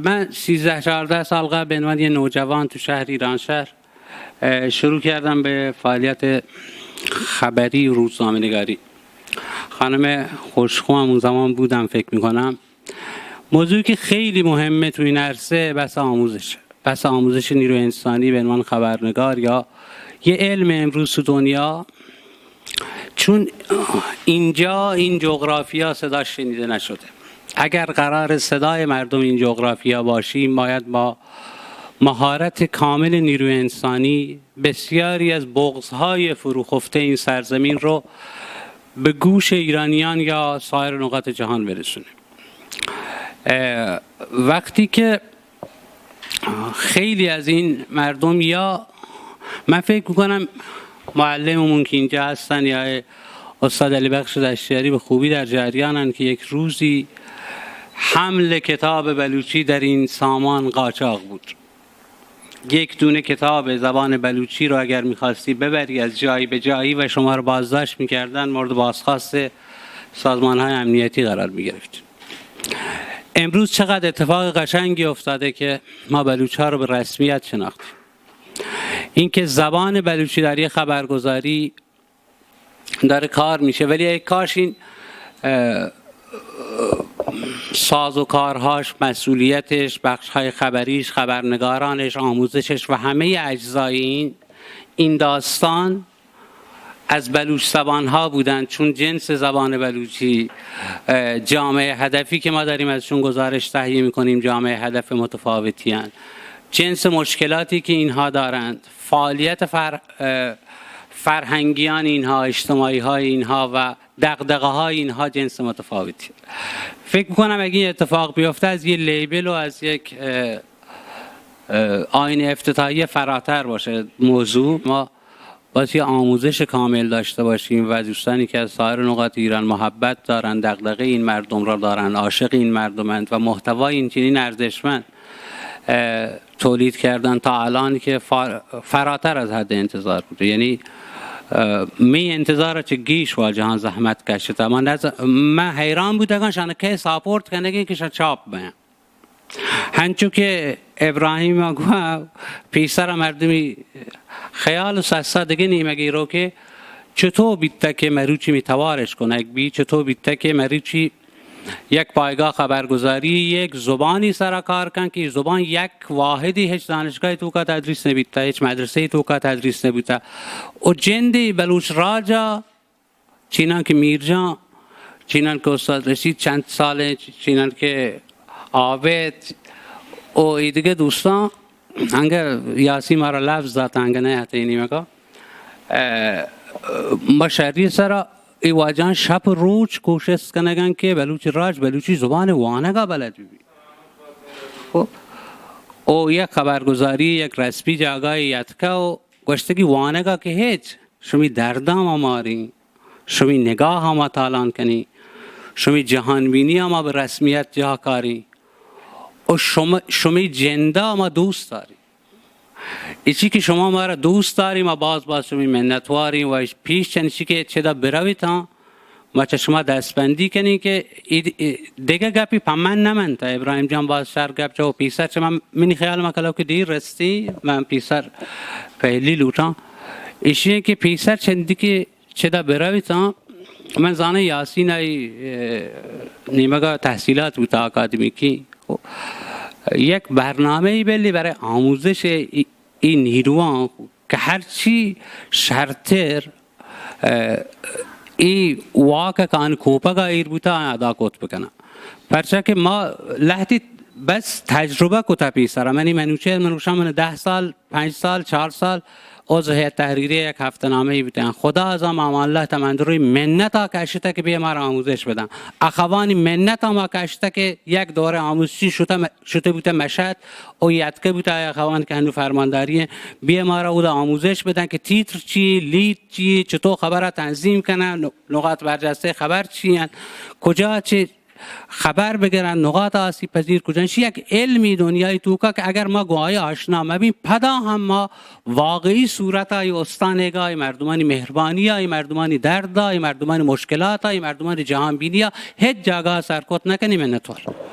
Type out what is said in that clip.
من سیزده چهارده سال قبل به عنوان یه نوجوان تو شهر ایرانشهر، اه، شروع کردم به فعالیت خبری و روزنامه‌نگاری. خانم خوشخو هم اون زمان بودن، فکر می‌کنم. موضوعی که خیلی مهمه تو این عرصه، بحث آموزش، بحث آموزش نیروی انسانی به عنوان خبرنگار یا یه علم امروز تو دنیا، چون اینجا این جغرافیا صدا شنیده نشده. اگر قرار صدای مردم این جغرافیا باشیم، باید با مهارت کامل نیروی انسانی بسیاری از بغض‌های فروخفته این سرزمین رو به گوش ایرانیان یا سایر نقاط جهان برسونیم. اه، وقتی که خیلی از این مردم، یا من فکر می‌کنم معلممون که اینجا هستن یا استاد علی بخش دشتیاری به خوبی در جریانن که یک روزی حمل کتاب بلوچی در این سامان قاچاق بود. یک دونه کتاب زبان بلوچی رو اگر می‌خواستی ببری از جایی به جایی و شما رو بازداشت می‌کردن، مورد بازخواست سازمان‌های امنیتی قرار می‌گرفتین. امروز چقدر اتفاق قشنگی افتاده که ما بلوچ‌ها رو به رسمیت شناختیم. اینکه زبان بلوچی در یه خبرگزاری داره کار می‌شه، ولی ای کاش این، اه، ساز و کارهاش، مسئولیتش، بخش‌های خبریش، خبرنگارانش، آموزشش و همهٔ اجزای این، این داستان از بلوچ زبان‌ها بودند، چون جنس زبان بلوچی، اه، جامعه هدفی که ما داریم ازشون گزارش تهیه می‌کنیم، جامعه هدف متفاوتی هن. جنس مشکلاتی که اینها دارند، فعالیت فر-، اه، فرهنگیان اینها، اجتماعی‌های اینها و دغدغه‌های اینها جنس متفاوتی. فکر می‌کنم اگه این اتفاق بیفته، از یه لیبل و از یک، اه، اه، آیین افتتاحیه فراتر باشه موضوع. ما باید یه آموزش کامل داشته باشیم و دوستانی که از سایر نقاط ایران محبت دارن، دغدغهٔ این مردم را دارن، عاشق این مردمند و محتوای این چنین ارزشمند، اه، تولید کردن تا الان که فا-، فراتر از حد انتظار بوده. یعنی، اه، می انتظار چه گیش واجهان زحمت کشته. من نز-، من حیران بودگان شان که ساپورت کنگی که شان چاپ بین. هنچو که ابراهیم گوا پیسر مردمی خیال و سسا دگه نیمگی رو که چطور بیته که مروچی می توارش کنگ بی، چطور بیته که مروچی یک پایگاه خبرگزاری یک زبانی سرا کار کن که زبان یک واحدی هیچ دانشگاهی توکا تدریس نبیته، هیچ مدرسه‌ای توکا تدریس نبیته. و جندی بلوچ راجا چینان که میرجان، چینان که استاد رشید چند ساله، چینان که عابد و ای دیگه دوستان، انگه یاسی مارا لفظ دات، انگه نه حتی اینی مگا. اه، ما شری سرا ای واجان شپ و روچ کوشست کنگن که بلوچ راج بلوچی زبان وانگا بلد بی. خب، او یک خبرگزاری، یک رسمی جاگاهی یتکه و گوشتگی وانگا که هیچ، شمی درداں ما ماریں، شمی نگاہ ما تالان کنیں، شمی جہان بینی ما بہ رسمیت جاہ کاریں و شم-، شمی جندا ما دوست داریں. ایشی کہ شما مارا دوست داریں، ما باز باز شمی منتواریں و پیش چنشی کہ چدا برویتاں، ما چہ شما دستبندی کنیں کہ ای، ای، دگہ گپی پہ من نہ منت. ابراہیم جان باز شر گپ چو پیسر چہ من، منی خیال ما کلو کہ دیر رستی، من پیسر پہلی لوٹاں. ایشی کہ پیسر چندی کہ چدا برویتاں، من زاناں یاسین آئی، اه، نیمگا تحصیلات بوتا اکادمیکی. یک برنامہ ای بلی برای آموزش ای، ای نیروان کہ ہرچی شرتر، اه، ای واک کان کوپگا ایر بوتا ادا کت بکنن. پرچا کہ ما لہتی بس تجربہ کتا پیسرا. منی منوچے من گوشاں من دہ سال، پنج سال، چار سال عضو ہیئت تحریری یک ہفتہ نامہ ای بوتاں. خدا از ہم امان اللہ تمندروی منتا کشتا کہ بیا مارا آموزش بدن. اخوانی منتا ما کشتا کہ یک دورہ آموزشی شتا م-، شتے بوتہ مشہد و یتکہ بوتہ آ اخوان کہ ہنو فرمانداری ہیں، بیا مارا اودا آموزش بدن کہ تیتر چی، لیڈ چی، چطور خبرہ تنظیم کنن، نقاط برجستہ خبر چی ہیں، کجا چی خبر بگرن، نقاط آسیب پذیر کجا. شی یک علمی دنیای توکا کہ اگر ما گوں آئی آشنا مبیں، پدا ہم ما واقعی صورت آئی استانیگا، آئی مردمانی مہربانی، آئی مردمانی درد، آئی مردمانی مشکلات، آئی مردمانی جہان بینی ہچ جاگہ سر کت نکنی. منتوار.